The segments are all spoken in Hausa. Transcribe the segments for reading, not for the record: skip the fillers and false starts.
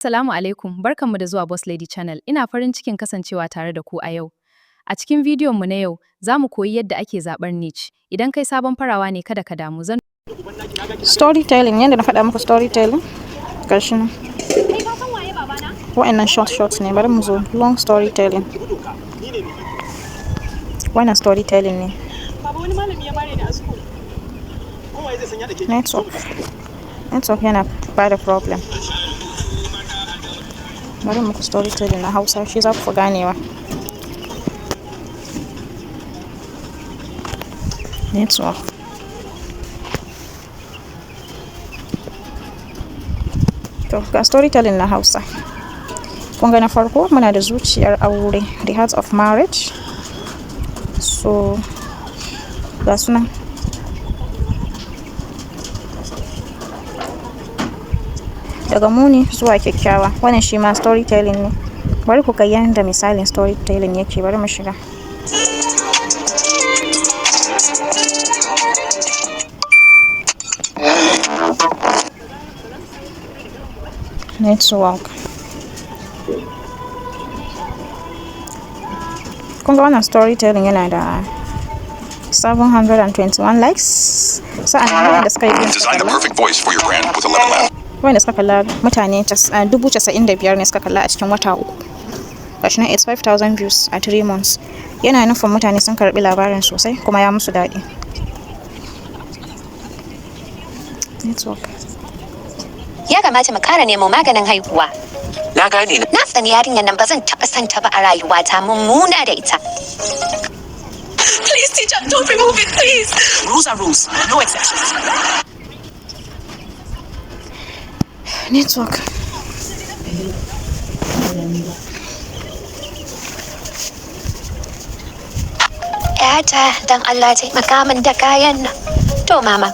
Assalamu alaikum, barkanmu da zuwa Boss Lady Channel. Ina farin cikin kasancewa tare da ku a yau. A cikin bidiyon mu na yau, za mu koyi yadda ake zaɓar niche. Idan kai sabon farawa ne, kada ka damu, zan Storytelling, yadda na faɗa muku, storytelling gashi nan. Wa'annan short short ne, bari mu zo long storytelling. Wannan storytelling ne. Baba, wani malami ya mare ni a school. Network, network yana bada problem. Bari muku storytelling na Hausa, shi za ku fi ganewa. Network. To, ga storytelling na Hausa. Kun ga na farko muna da Zuciyar Aure, The Heart of Marriage. So ga sunan daga muni zuwa kyakkyawa. Wannan shi ma storytelling ne. Bari ku ga yanda misalin storytelling yake. Bari mu shiga network. Kun ga wannan storytelling yana da 721 likes. Sa'an wanda suka yi Design the perfect voice for your brand with 11 Labs. Wanda suka kalla mutane 95,000 ne suka kalla a cikin wata 3. Gashi nan, 85,000 views a 3 months. Yana nufin mutane sun karbi labarin sosai kuma ya musu daɗi. Network. Ya kamata mu kara nemo maganin haihuwa. Na gane. Na tsani yarinyar nan, ba zan taɓa son ta ba a rayuwata, mummuna da ita. Please, teacher, don't remove it, please. Rules are rules. No exceptions. Network. ‘Yata, dan Allah taimaka min da kayan nan. To mama,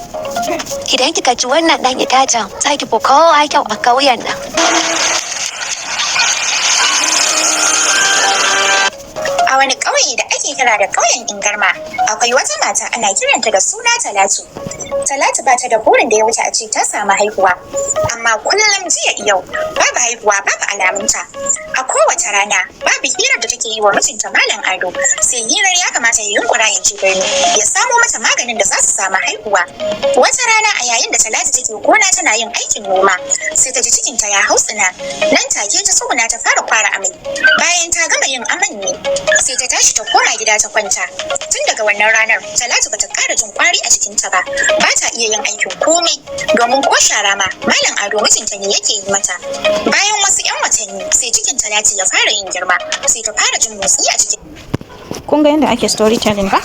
idan kika ci wannan ɗan itacen, za ki fi kowa kyau a ƙauyen nan. A wani ƙauye da ake kira da ƙauyen Ingarma, akwai wata mata ana kiranta da suna Talatu. Talatu ba ta da burin da ya wuce a ce ta samu haihuwa. Amma kullum jiya yau, babu haihuwa, babu alamunta. A kowace rana, babu hirar da take yi wa mijinta Malam Ado, sai hirar ya kamata ya yunkura ya je birni, ya samo mata maganin da za su samu haihuwa. Wata rana, a yayin da Talatu take gona tana yin aikin noma, sai ta ji cikinta ya hautsina. Nan take ta tsuguna ta fara kwara amai. Bayan ta gama yin aman ne, sai ta tashi ta koma gida ta kwanta. Tun daga wannan ranar, Talatu bata ƙara jin kwari a jikinta ba, ba ta iya yin aikin komai, domin ko shara ma Malam Ado mijinta ne yake yi mata. Bayan wasu 'yan watanni, sai cikin Talatu ya fara yin girma, sai ta fara jin motsi a cikin Kun ga yadda ake storytelling ba?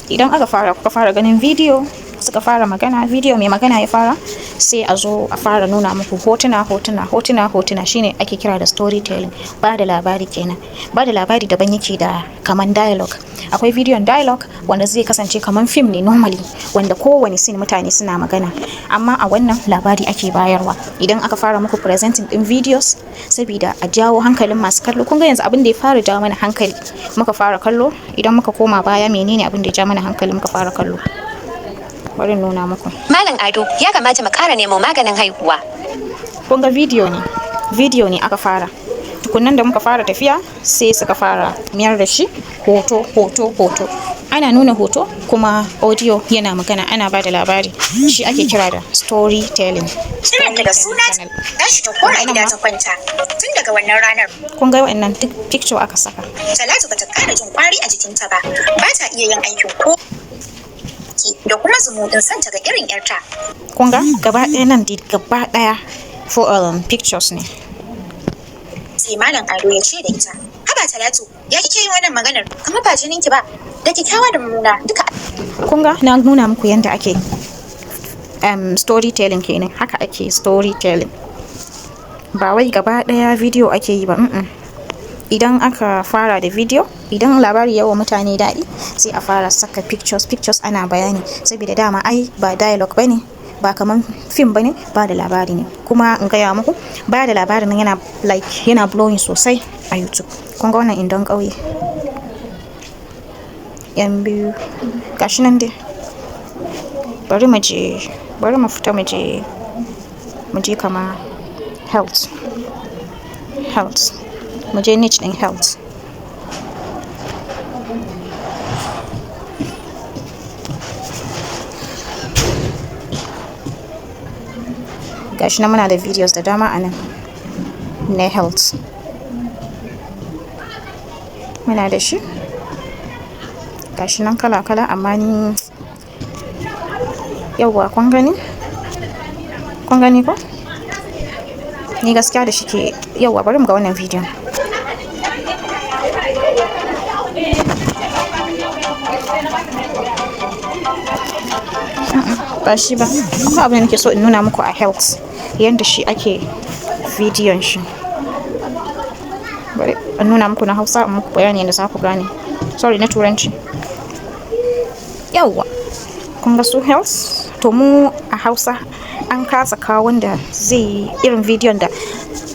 Idan aka fara, kuka fara ganin video, suka fara magana, video mai magana ya fara, sai a zo a fara nuna muku hotuna, hotuna, hotuna, hotuna. Shine ake kira da storytelling, ba da labari kenan. Ba da labari daban yake da kaman dialogue. Akwai bidiyon dialogue wanda zai kasance kaman film ne normally, wanda kowane scene mutane suna magana. Amma a wannan, labari ake bayarwa. Idan aka fara muku presenting din videos saboda a jawo hankalin masu kallo. Kun ga yanzu abin da ya fara jawo mana hankali muka fara kallo. Idan muka koma baya, menene abin da ya ja mana hankali muka fara kallo? Bari in nuna muku. Malam Ado, ya kamata mu kara nemo maganin haihuwa. Kun ga video ne, video ne aka fara. Tukunnan da muka fara tafiya, sai suka fara miyar da shi hoto, hoto, hoto. Ana nuna hoto kuma audio yana magana, ana ba da labari. Shi ake kira da storytelling. Kiranta da suna, tashi ta koma gida ta kwanta. Tun daga wannan ranar, Kun ga wa'annan duk picture aka saka. Talatu bata ƙara jin kwari a jikinta ba, ba ta iya yin aikin ko da kuma zumuɗin son ta ga irin 'yarta. Kun ga gaba ɗaya nan dai, gaba ɗaya for pictures ne. Sai Malam Ado ya ce da ita, "Haba Talatu, ya kike yin wannan maganar kamar ba jininki ba? Da kyakkyawa da mummuna duka." Kun ga na nuna muku yadda ake storytelling kenan. Haka ake storytelling. Ba wai gaba ɗaya video ake yi ba. Idan aka fara da video, idan labari yawa mutane daɗi, sai a fara saka pictures, pictures, ana bayani, saboda dama ai ba dialogue bane, ba kaman film bane, ba da labari ne. Kuma in gaya muku, ba da labarin nan yana like yana blowing sosai a YouTube. Kun ga wannan Indon Ƙauye, yan biyu, gashi nan dai. Bari mu je, bari mu fita, mu je kama health. Health, mu je niche din health. Gashi nan muna da videos da dama a nan na health. Muna da shi, gashi nan kala-kala. Amma ni, yauwa, kun gani, kun gani ko? Ni gaskiya da shike, yauwa, bari mu ga wannan bidiyon. Ba shi ba. Akwai abin da nake so in nuna muku a health, yanda shi ake bidiyon shi. Bari in nuna muku na Hausa, in muku bayani yadda za ku gane. Sorry, na Turanci. Yauwa, kun ga su health. To, mu a Hausa an kasa kawo wanda zai yi irin bidiyon da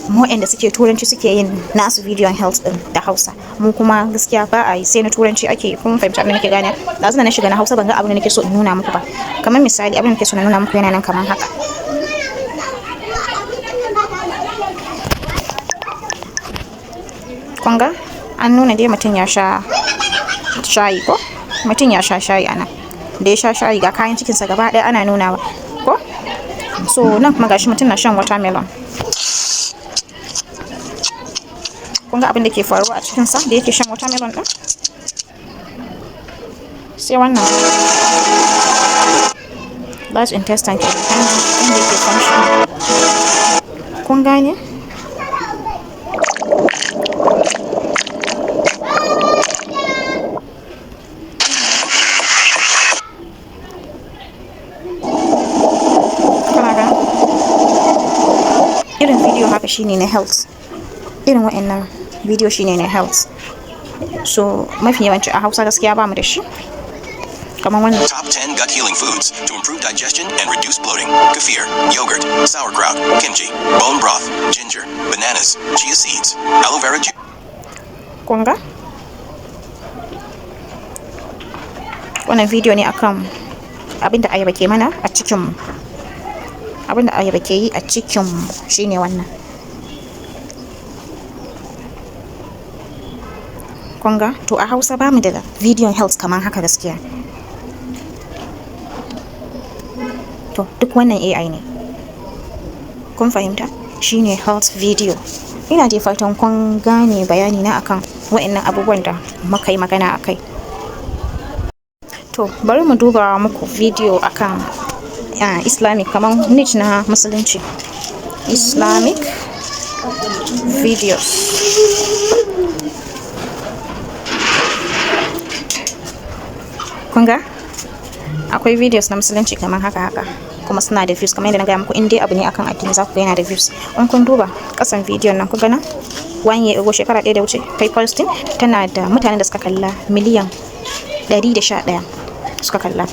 mu da suke Turanci suke yin nasu bidiyon health din da Hausa. Mu kuma gaskiya ba a yi, sai na Turanci ake yi. Kun fahimci abin da nake gane? Da na shiga na Hausa, ban ga abin da nake so in nuna muku ba. Kamar misali, abin da nake so na nuna muku yana nan kamar haka. Kun ga an nuna dai mutum ya sha shayi ko? Mutum ya sha shayi ana da ya sha shayi, ga kayan cikinsa gaba ɗaya ana nunawa ko? So nan kuma gashi mutum na shan watermelon. Kun ga abin da ke faruwa a cikinsa da yake shan watermelon ɗin. Sai wannan large intestine ke inda yake function. Kun gane? Kana gani irin video haka shine na health. Irin wa'annan video shine na health. So mafi yawanci a Hausa gaskiya ba mu da shi kamar wannan. Top 10 gut healing foods to improve digestion and reduce bloating. Kefir, yogurt, sauerkraut, kimchi, bone broth, ginger, bananas, chia seeds, aloe vera juice. Kun ga wannan video ne akan abinda ayaba ke mana a cikin mu, abinda ayaba ke yi a cikin mu shine wannan. Kun ga? To, a Hausa bamu da bidiyon health kamar haka gaskiya. To, duk wannan AI ne. Kun fahimta? Shine health video. Ina dai fatan kun gane bayani na akan wa'annan abubuwan da muka yi magana akai. To, bari mu duba muku video akan Islamic, kamar niche na Musulunci, Islamic videos. Kun ga akwai videos na Musulunci kamar haka haka, kuma suna da views. Kamar yadda na gaya muku, in dai abu ne akan addini, za ku ga yana da views. In kun duba kasan bidiyon nan, ku ga nan, one year ago, shekara 1 da wuce kai posting, tana da mutanen da suka kalla miliyan 111 suka kalla.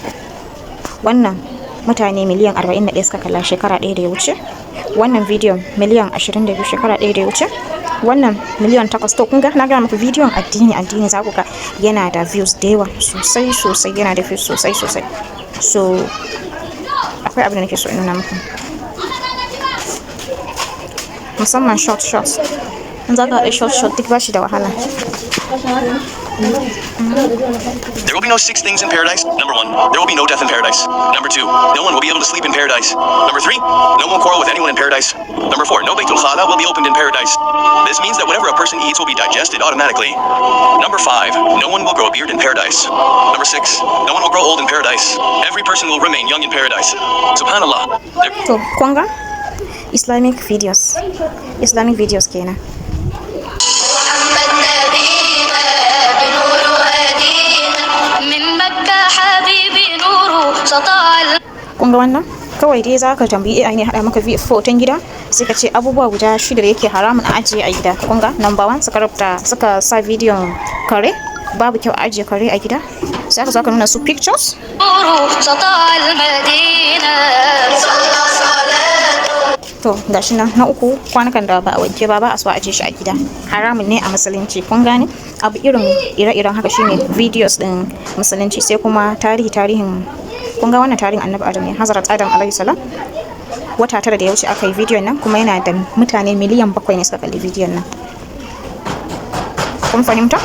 Wannan mutane miliyan 41 suka kalla shekara 1 da ya wuce. Wannan bidiyon miliyan 22 shekara 1 da ya wuce. Wannan miliyan 8. To, kun ga, na gaya muku, bidiyon addini addini za ku ga yana da views da yawa sosai sosai, yana da views sosai sosai. So akwai abin da nake so in nuna muku, musamman short short. In za ka haɗa short short, duk ba shi da wahala. There will be no six things in paradise. Number one, there will be no death in paradise. Number two, no one will be able to sleep in paradise. Number three, no one will quarrel with anyone in paradise. Number four, no Baitul Khala will be opened in paradise. This means that whatever a person eats will be digested automatically. Number five, no one will grow a beard in paradise. Number six, no one will grow old in paradise. Every person will remain young in paradise. Subhanallah. There- To, kun ga Islamic videos, Islamic videos kenan. محمد نبينا بنور هدينا من مكة حبيبي نوره سطع. Kun ga wannan? Kawai dai za ka tambayi AI ne haɗa maka hoton gida, sai ka ce abubuwa guda shida da yake haramun a ajiye a gida. Kun ga number one, suka rubuta, suka sa bidiyon kare, babu kyau a ajiye kare a gida. Sai aka zo aka nuna su pictures. نوره سطع المدينة. To, gashi nan na uku, kwanukan da ba a wanke ba, ba a so a ajiye shi a gida, haramun ne a Musulunci. Kun gane? Abu irin ire-iren haka shine videos din Musulunci. Sai kuma tarihi, tarihin, kun ga wannan tarihin Annabi Adam ne, Hazrat Adam alaihi salam. Wata 9 da ya wuce aka yi bidiyon nan, kuma yana da mutane 7 miliyan ne suka kalli bidiyon nan. Kun fahimta?